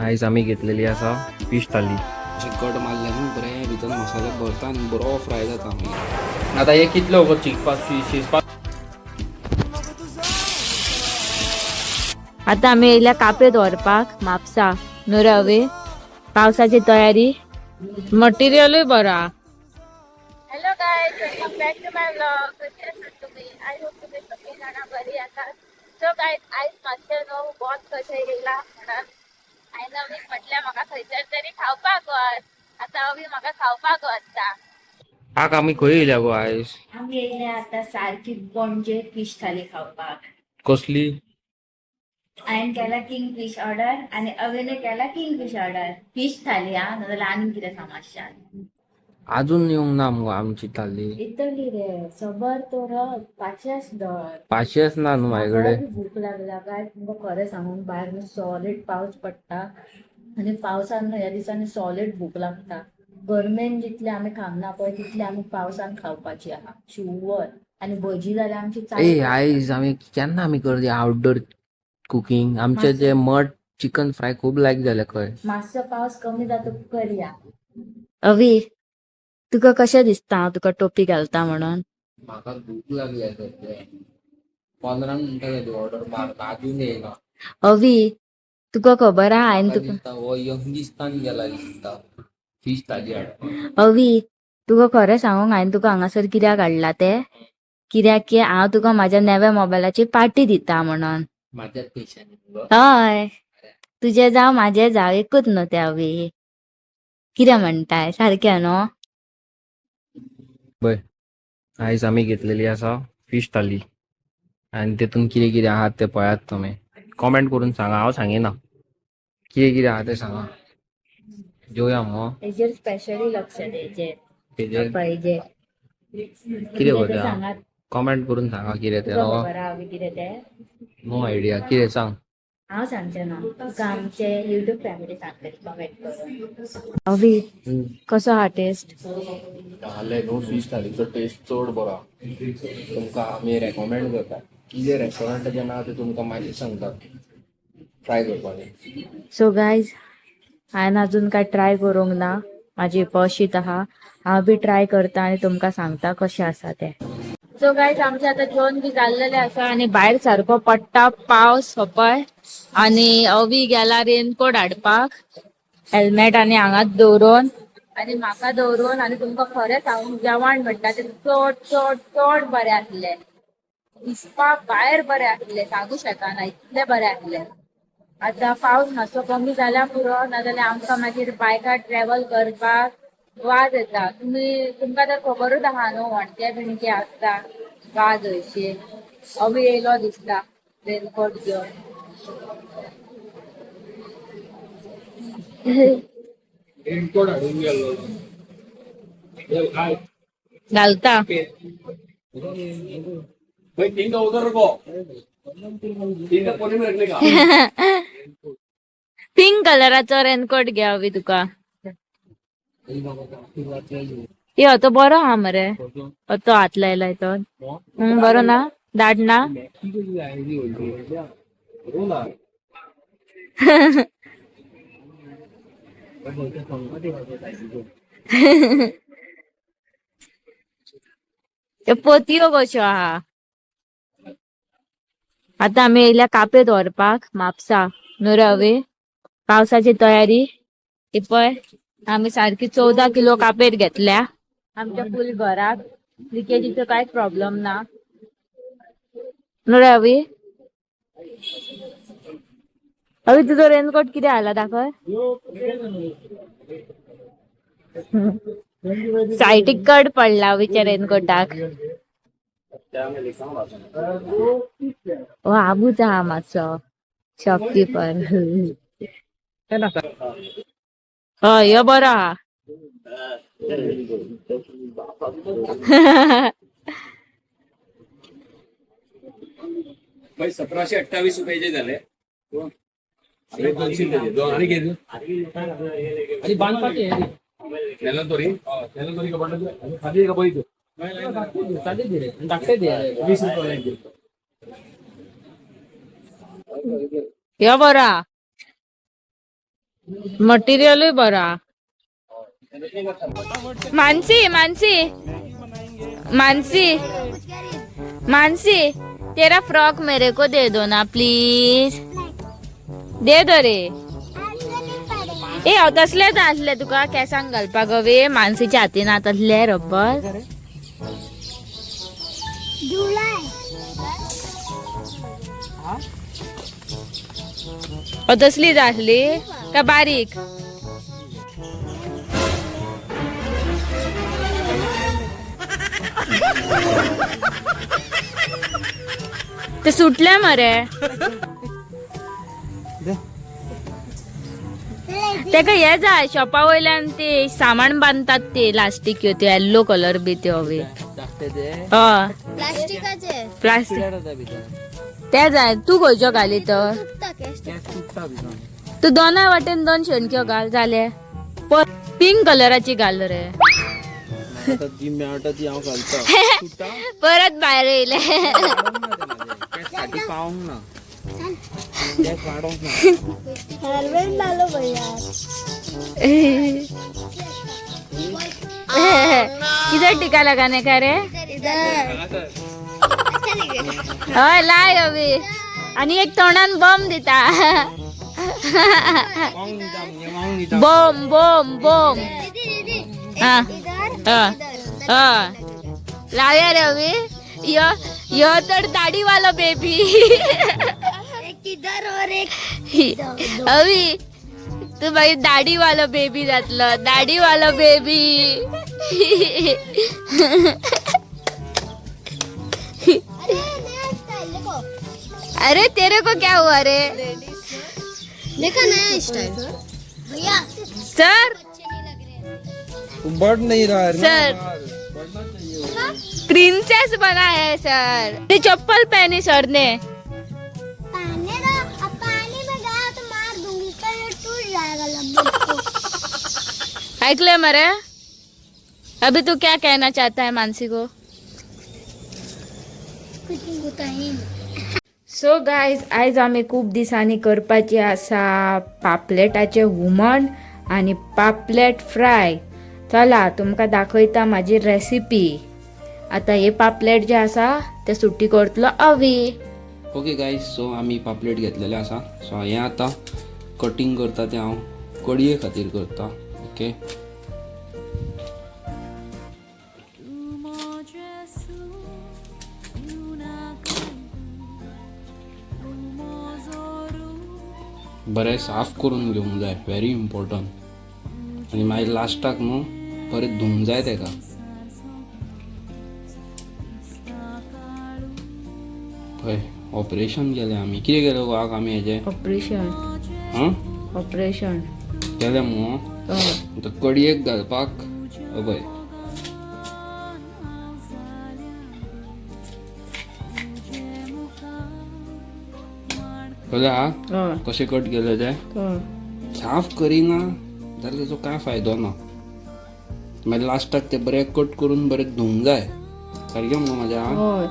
आयज आमी घेतलेली आसा फिश थाली. अशें कट मारले न्हू बरें भितर मसालो भरता आनी बरो फ्राय जाता मागीर. आता हे कितलो वगत शिजपाक शिजपाक? आता आमी येयल्या कापे दवरपाक म्हापसा नुरवे. पावसाची तयारी, मटेरियलूय बरो आहा. Hello guys, welcome back to my vlog. कशी आसात तुमी? I hope तुमी सगळीं जाणां बरी आसात. सो गायज, आयज मातशें न्हू बोत कशें येयला म्हणून हांवें अवीक म्हटलें म्हाका खंयसर तरी खावपाक वच. आतां अवी म्हाका खावपाक वता. आक आमी खंय येयल्या गो आयज? आमी येयल्या आतां सारकी पणजे फिश थाली खावपाक. कसली? हांवें केला किंग फिश ऑर्डर आनी अवेने केला king fish order. Fish thali हा, नाजाल्यार आनी कितें समजशात. अजून येवंक ना मुगो आमची थाली. येतली रे, सबर तर, पाचशेच धर. पांचशेच ना न्हू म्हाजे कडेन. भूक लागला काय तुमकां खरें सांगूंक, भायर न्हू सॉलिड पावस पडटा आनी पावसान न्हू ह्या दिसांनी सॉलिड भूक लागता. गरमेन जितले आमी खावना पळय तितले आमी पावसान खावपाची आहा शुवर. आनी भजी जाल्यार आमची ए चालू. आयज आमी केन्ना आमी करया आउटडोर कुकींग? आमचे जे मड चिकन फ्राय खूब लायक जाले खंय. मातसो पावस कमी जाता करया. अवी, तुका कशें दिसता हांव तुका टोपी घालता म्हणून? म्हाका भूक लागल्या सध्या. 15 मिनटां जाली ऑर्डर मारून, अजून येयना. अवी, तुका खबर आहा हांवें म्हाका तुका दिसता हो यंगिस्तान गेला दिसता फिश थाली हाडपाक. अवी, तुका खरें सांगूंक, हांवें तुका हांगासर कित्याक हाडला तें? कित्याक की हांव तुका म्हाज्या नव्या मोबायलाची पार्टी दिता म्हणून. म्हाज्याच पयशांनी मुगो? हय, तुजें जावं म्हाजें जावं एकूच न्हू तें. अवी, कितें म्हणटाय? सारकें न्हू? आयज आमी घेतलेली आसा फिश थाली आनी तेतून कितें कितें आहा तें पळयात तुमी. कॉमेंट करून सांगा, हांव सांगिना. कितें कितें आहा तें सांगा. जेवया मगो. हेजेर स्पेशली लक्ष द्यायचें. तेजेर. पाहिजे. कितें करया? सांगात. कॉमेंट करून सांगा कितें तें. तुका खबर आहा अवी कितें तें? No idea. कितें सांग. हांव सांगचें ना तुका, आमचे युट्यूब फॅमिली सांगतली कॉमेंट करून. अवी, कसो हा टेस्ट? जालें न्हू, फिश थालीचो टेस्ट चड बरो आहा. तुमकां आमी रेकमेंड करता. कितें रेस्टॉरंटाचें नांव तें तुमकां मागीर सांगतात. ट्राय करपाचें. सो गायज, हांवें अजून काय ट्राय करूंक ना. म्हाजी बशीत आहा. हांव बी ट्राय करता आनी तुमकां सांगता कशें आसा तें. सो गायज, आमचें आतां जेवण बी जाल्लेलें आसा आनी भायर सारको पडटा पावस हो पळय. आनी अवी गेला रेनकोट हाडपाक, हेल्मेट आनी हांगाच दवरून आनी म्हाका दवरून. आनी तुमकां खरें सांगूंक, जेवण म्हणटा तें चड चड चड बरें आसलें. दिसपाक भायर बरें आसलें, सांगू शकना इतलें बरें आसलें. आतां पावस मातसो कमी जाल्यार पुरो, नाजाल्यार आमकां मागीर बायकार ट्रॅवल करपाक वाज येता. तुमी तुमकां तर खबरूच आहा न्हू, होणके बिणके आसता, वाज हयशी. अवी येयलो दिसता रेनकोट घेवन. रेनकोट हाडून गेल्लो. घालता. भाई, तीन का उधर रखो, तीन का कोने में रखने का. पिंक कलराचो रेनकोट घे अवी तुका. यो तो बरो आहा मरे, हो तो हात लायलाय तो. बरो ना? दाट ना? त्यो पोतयो कश्यो आहा. आता आमी येयल्या कापे दवरपाक म्हापसा नुरवे. पावसाची तयारी ही पळय. आमी सारकी 14 किलो कापेर घेतल्या आमच्या फूल घराक. लिकेजीचो कांयच प्रॉब्लम ना. नुरवी, अवी, तुजो रेनकोट कितें आला दाखय. सायटीक कड पडला अवीच्या रेनकोटाक. हो आबूच आहा मातसो शॉपकीपर. हय, यो बरो आहा. भाई, 1728 रुपयाचे झाले. 200 त्याचे दोन आणि घे. आनी बांदपाचें. तेलान तोरी तेलान तोरी कपाट खाली का बरी. धाकटे दी. 20 रुपये. यो बरो आहा. मटेरियलूय बरो हा. मानसी, मानसी, मानसी, मानसी, तेरा फ्रॉक मेरे को दे दो ना प्लीज. दे दो रे. ए, हांव तसलेच आसले तुका केसांक घालपाक हवे. मानसीच्या हातीन आतां तसले रबर. हो, तसलीच आसली का बारीक? ते सुटले मरे. तेका हे जाय, शॉपा वयल्यान ते सामान बांदतात ते प्लास्टीक, त्यो येल्लो कलर बी त्यो बी. हय. प्लास्टिकाचे. प्लास्टीक ते जाय. तूं खंयच्यो घाली तर? तूं दोनाय वाटेन दोन शेणक्यो घाल, जाले. पिंक कलराची घाल रे. ती मेळटा ती हांव घालता. परत भायर येयले. साठी पावंक ना, केस वाडोंक ना. हेअरबँड डालो भैया. किधर टीका लगाने का रे? इधर. हय, लाय अभी आणि एक तोंडान बॉम्ब दिता. वांग दिता म्हणजे वांग दिता. Bomb, bomb, bomb. दीदी, दीदी. हा. इधर. हा. इधर. हा, लावया रे अभी. यो यो तर दाढीवाला बेबी. एक इधर और एक. अभी तू मागीर दाढीवाला बेबी जातलो, दाढीवाला बेबी. अरे, नया स्टाइल देखो. अरे, तेरे को क्या हुआ रे? देखो, नया स्टाइल भैया. सर. अच्छे नहीं लग रहे. बढ़ नहीं रहा है ना. सर. बढ़ना चाहिए. प्रिंसेस बना है सर. ते चप्पल पहनी सर ने. पानी ना, अब पानी में गया तो मार दूंगी तो ये टूट जाएगा लंबा को. ऐकले मरे? अभी तू क्या कहना चाहता है मानसी को? कुछ नहीं होता ही नहीं. सो गायज, आयज आमी खूब दिसांनी करपाची आसा पापलेटाचें हुमण आनी पापलेट फ्राय. चला, तुमकां दाखयता म्हाजी रेसिपी. आतां हे पापलेट जे आसा ते सुटी करतलो अवी. ओके गायज, सो आमी पापलेट घेतलेले आसा. सो हें आतां कटींग करता तें हांव कडये खातीर करता. ओके, बरें साफ करून घेवंक जाय, व्हेरी इम्पॉर्टंट. आनी मागीर लास्टाक न्हू परत धुवंक जाय तेका. पळय, ऑपरेशन केलें आमी. कितें केलें गो आग आमी हेजें? ऑपरेशन. हां. ऑपरेशन. केलें मुगो. आतां कडयेक घालपाक पळय. कळ्ळें हा कशें कट केलें तें? साफ करिना जाल्यार तेजो कांय फायदो ना. मागीर लास्टाक ते बरें कट करून बरें धुवंक जाय सारकें मुगो म्हाज्या. हय.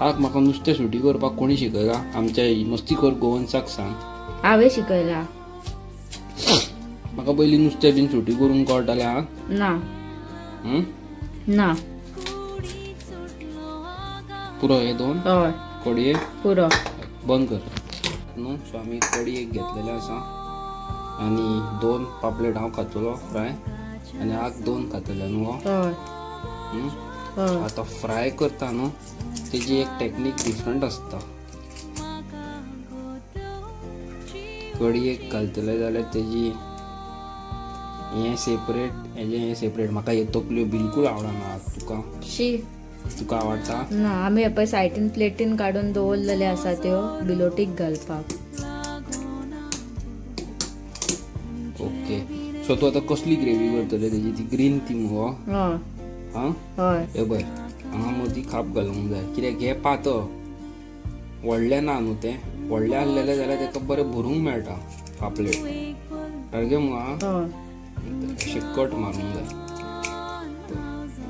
आग, म्हाका नुस्तें सुटी करपाक कोणी शिकयला? आमच्या मस्तीखोर गोवन्साक सांग. हांवें शिकयला. म्हाका पयलीं नुस्तें बीन सुटी करूंक कळटालें हा? ना. हं? ना. पुरो हे दोन? हय. कडये. पुरो. बंद कर न्हू. सो आमी कडी एक घेतलेले आसा आनी दोन पापलेट हांव खातलो फ्राय आनी आग दोन खातले न्हू गो? हय. हं? हय. आतां फ्राय करता न्हू, तेजी एक टेक्नीक डिफरंट आसता. कडयेक घालतले जाल्यार तेजी हें सेपरेट, हेजें हें सेपरेट. म्हाका हे तकल्यो बिलकूल आवडना. तुका? शी. तुका आवडटा? ना, आमी हे पळय सायडीन प्लेटीन काडून दवरलेले आसा त्यो बिलोटीक घालपाक. ओके, सो तूं आतां कसली ग्रेवी करतले तेजी? ती ग्रीन ती मुगो? हय. हां. हय. हे पळय, हांगा मदीं खाप घालूंक जाय कित्याक हें पातळ, व्हडलें ना न्हू तें. व्हडलें आसलेलें जाल्यार तेका बरें भरूंक मेळटा पापलेट सारकें मुगो. आं. हय. अशें कट मारूंक जाय.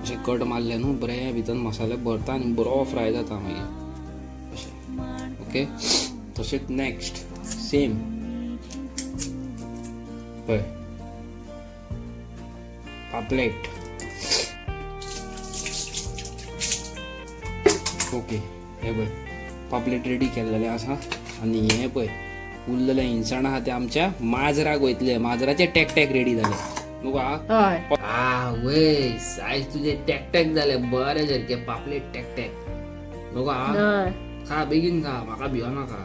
अशें कट मारलें न्हू, बरें भितर मसाले भरता आनी बरो फ्राय जाता मागीर अशें. ओके, तशेंच नेक्स्ट सेम. पळय पापलेट. ओके, हे पळय पापलेट रेडी केल्लेलें आसा. आनी हें पळय उरलेलें इनसाण आहा तें आमच्या माजराक वयतलें. माजराचे टॅक टॅक रेडी जाले न्हू. हय. आ वय, सायज तुजे टॅक टॅक जाले बरे सारके. पापलेट टॅक टॅक न्हू. हय. खा, बेगीन खा, म्हाका भियो नाका.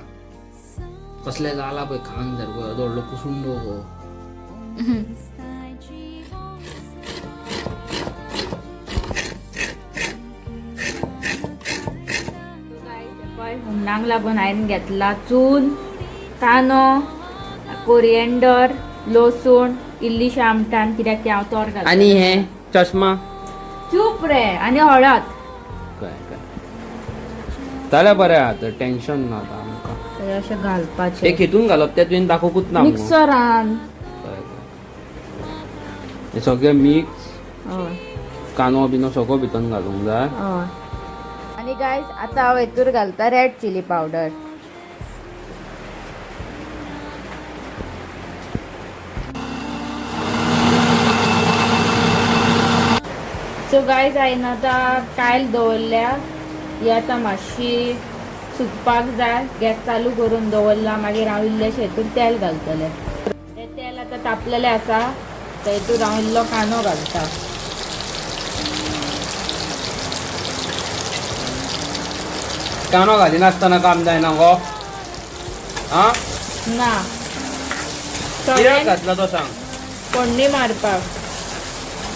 कसलें जाला पळय खांग सारको येदो व्हडलो कुसुंडो हो. पळय हुमणाक लागून हांवें घेतला चून, कांदो, कोरिएंडर, लसूण, इल्लीशी आमटान, कित्याक ती हांव तोर घालता. आनी हे चश्मा. चूप रे. आनी हळद. काय काय जाल्यार बरें आहा तर, टेन्शन ना आतां आमकां. तर अशें घालपाचें. एक हितून घालप तें तुवें दाखोवकूच ना मगो. मिक्सरान. कळ्ळें, कळ्ळें. हें सगळें मिक्स. हय. कांदो बिनो सगळो भितन घालूंक जाय. हय. आनी गायज, आतां हांव हेतूर घालता red chilli powder. So guys, हांवें आतां कायल दवरल्या. ही आतां मातशी सुकपाक जाय. गॅस चालू करून दवरला. मागीर हांव इल्लेशें हेतूर तेल घालतलें. तें तेल आतां तापलेलें आसा. तर हेतूर हांव इल्लो कांदो घालता. कांदो घालिनासतना काम जायना गो आं. ना. कित्याक सगळ्यांक घातला तो सांग. फोडणी मारपाक.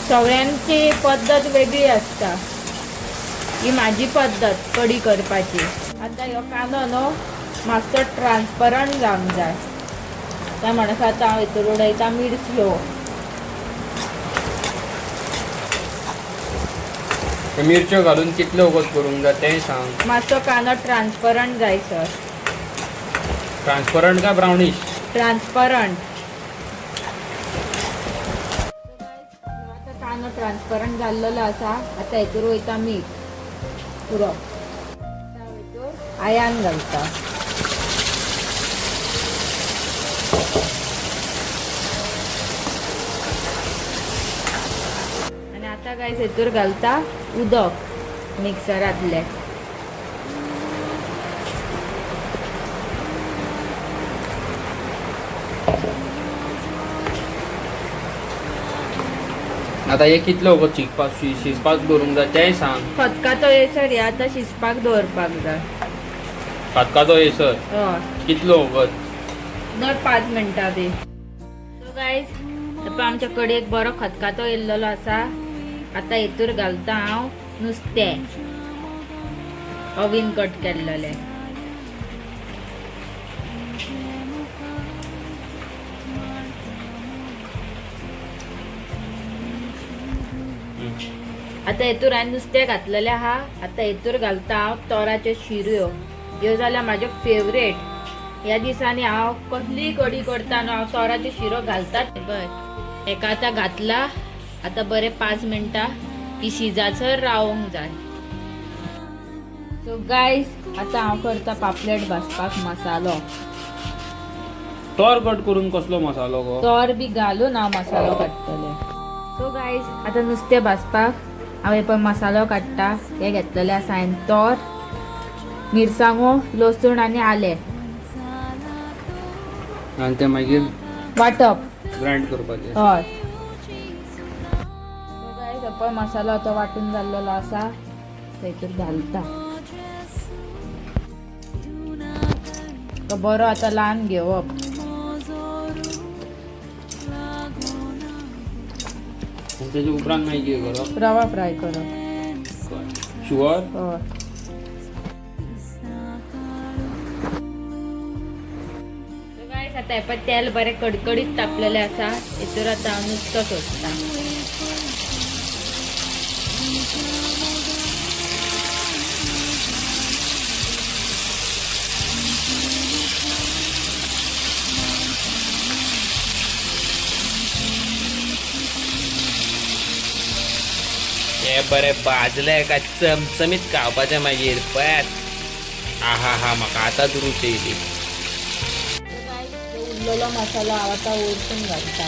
सगळ्यांची पद्दत वेगळी आसता. ही म्हाजी पद्दत कडी करपाची. आतां ह्यो कांदो न्हू मातसो ट्रान्सपरंट जावंक जाय. त्या म्हणस आतां हांव हितूर उडयता मिरच्यो. ते मिरच्यो घालून कितल्यो वगत करूंक जाय तेंय सांग. मातसो कांदो ट्रान्सपरंट जाय सर. ट्रान्सपरंट काय ब्रावनीश? ट्रान्सपरंट. आतां कांदो ट्रान्सपरंट जाल्लेलो आसा. आतां हितूर वयता मीठ पुरो. आतां हांव हितूर आयान घालता. आनी आतां गायज हितूर घालता उदक मिक्सरांतलें. आतां हे कितलो वगत शिजपाक शिजपाक दवरूंक जाय तेंय सांग. खतखतो येयसर हे आतां शिजपाक दवरपाक जाय. खतखतो येयसर. हय. कितलो वगत? दर 5 मिनटां बी. सो गायज, पळय आमच्या कडेक बरो खतखतो येयल्लो आसा. आतां हितूर घालता हांव नुस्तें ओवीन कट केल्लेलें. आतां हेतूर हांवें नुस्तें घातलेलें आहा. आतां हेतूर घालता हांव तोराच्यो शिरयो. ह्यो जाल्यार म्हाज्यो फेवरेट. ह्या दिसांनी हांव कसलीय कडी करता न्हू, हांव तोराच्यो शिरो घालतात. पळय हेका आतां घातला. आतां बरें 5 मिनटां ती शिजासर रावोंक जाय. सो गायज, आतां हांव करता पापलेट भाजपाक मसालो. तोर कट करून कसलो मसालो गो? तोर बी घालून हांव मसालो काडटलें. सो गायज, आतां नुस्तें भाजपाक हांव हे पळय मसालो काडटा. हे घेतलेले आसा हांवें तोर, मिरसांगो, लसूण आनी आलें. आनी तें मागीर वांटप. ग्रायंड करपाचें. हय. सो गायज, हे पळय मसालो आतां वांटून जाल्लेलो आसा. तेतूर घालता तो बरो. आतां ल्हान घेवप. आनी तेजे उपरांत मागीर कितें करप? रवा फ्राय करप. शुअर? हय. सो गायज, आतां हें पळय तेल बरें कडकडीत तापलेलें आसा. हेतूर आतां हांव नुस्तो सोडटा. हे बरें भाजलें काय चमचमीत खावपाचें मागीर. पळयात, आहा हा, म्हाका आतांच रूच येयली. सो गायज, भाजलेलो मसालो हांव आतां वरतून घालता.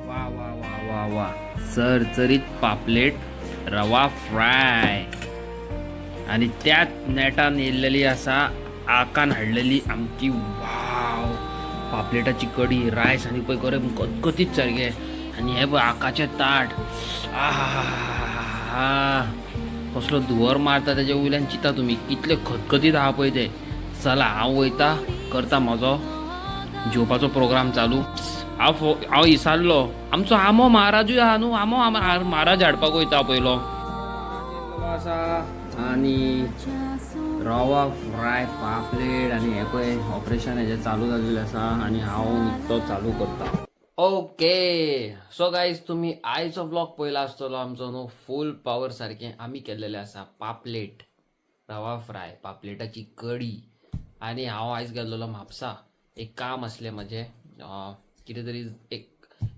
वा वा वा वा वा, चरचरीत पापलेट रवा फ्राय आणि त्यात नेटान येयल्लेली आसा आकान हाडलेली आमची वाव पापलेटाची कडी रायस. आनी पळय गरम कतकतीत सारकें. आनी हे पळय आकाचें ताट. आहा, कसलो धुंवर मारता तेजे वयल्यान चिंता तुमी कितले खतखतीत आहा पळय ते. चला, हांव वयता, करता म्हजो जेवपाचो प्रोग्राम चालू. हांव इसारलो, आमचो आमो महाराजूय आहा न्हू. आमो महाराज हाडपाक वयता पयलो आसा. आनी रवा फ्राय, पापलेट आनी हे पळय ऑपरेशन हेजें चालू जाल्लें आसा आनी हांव निकतो चालू करता. ओके, सो गायज, तुमी आयचो ब्लॉग पळयला आसतलो आमचो न्हू. फूल पावर सारकें आमी केल्लेलें आसा पापलेट रवा फ्राय, पापलेटाची कडी. आनी हांव आयज गेल्लेलो म्हापसा, एक काम आसलें म्हजें, कितें तरी एक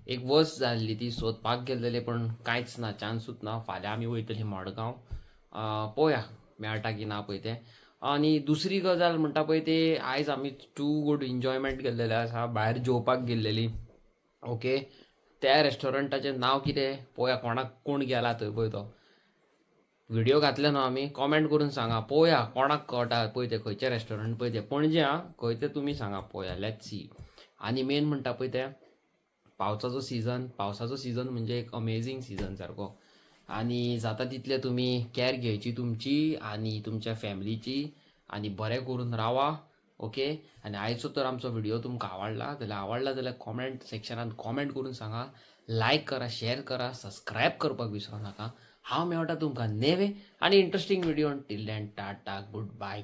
एक वस्त जाल्ली, ती सोदपाक गेल्लेले, पण कांयच ना, चान्सूच ना. फाल्यां आमी वयतली मडगांव, पळोवया मेळटा की ना पळय तें. आनी दुसरी गजाल म्हणटा पळय ते, आयज आमी टू गुड एन्जॉयमेंट केल्लेलें आसा, भायर जेवपाक गेल्लेली. ओके, त्या रेस्टॉरंटाचें नांव कितें पळोवया, कोणाक कोण गेला थंय पळय तो व्हिडिओ घातले न्हू आमी, कॉमेंट करून सांगा पळोवया कोणाक कळटा पळय तें खंयचें रेस्टॉरंट पळय तें. पणजे आं, खंय तें तुमी सांगा पळोवया, let's see. आनी मेन म्हणटा पळय तें, पावसाचो सिजन. पावसाचो सिजन म्हणजे एक अमेझींग सिजन सारको. आनी जाता तितलें तुमी कॅर घेवची तुमची आनी तुमच्या फॅमिलीची आनी बरें करून रावा. ओके, आनी आयचो तर आमचो व्हिडिओ तुमकां आवडला जाल्यार कॉमेंट सेक्शनान कॉमेंट करून सांगा, लायक करा, शेअर करा, सबस्क्रायब करपाक विसरू नाका. हांव मेळटा तुमकां नेवे आनी interesting video. Till then, tata, good bye.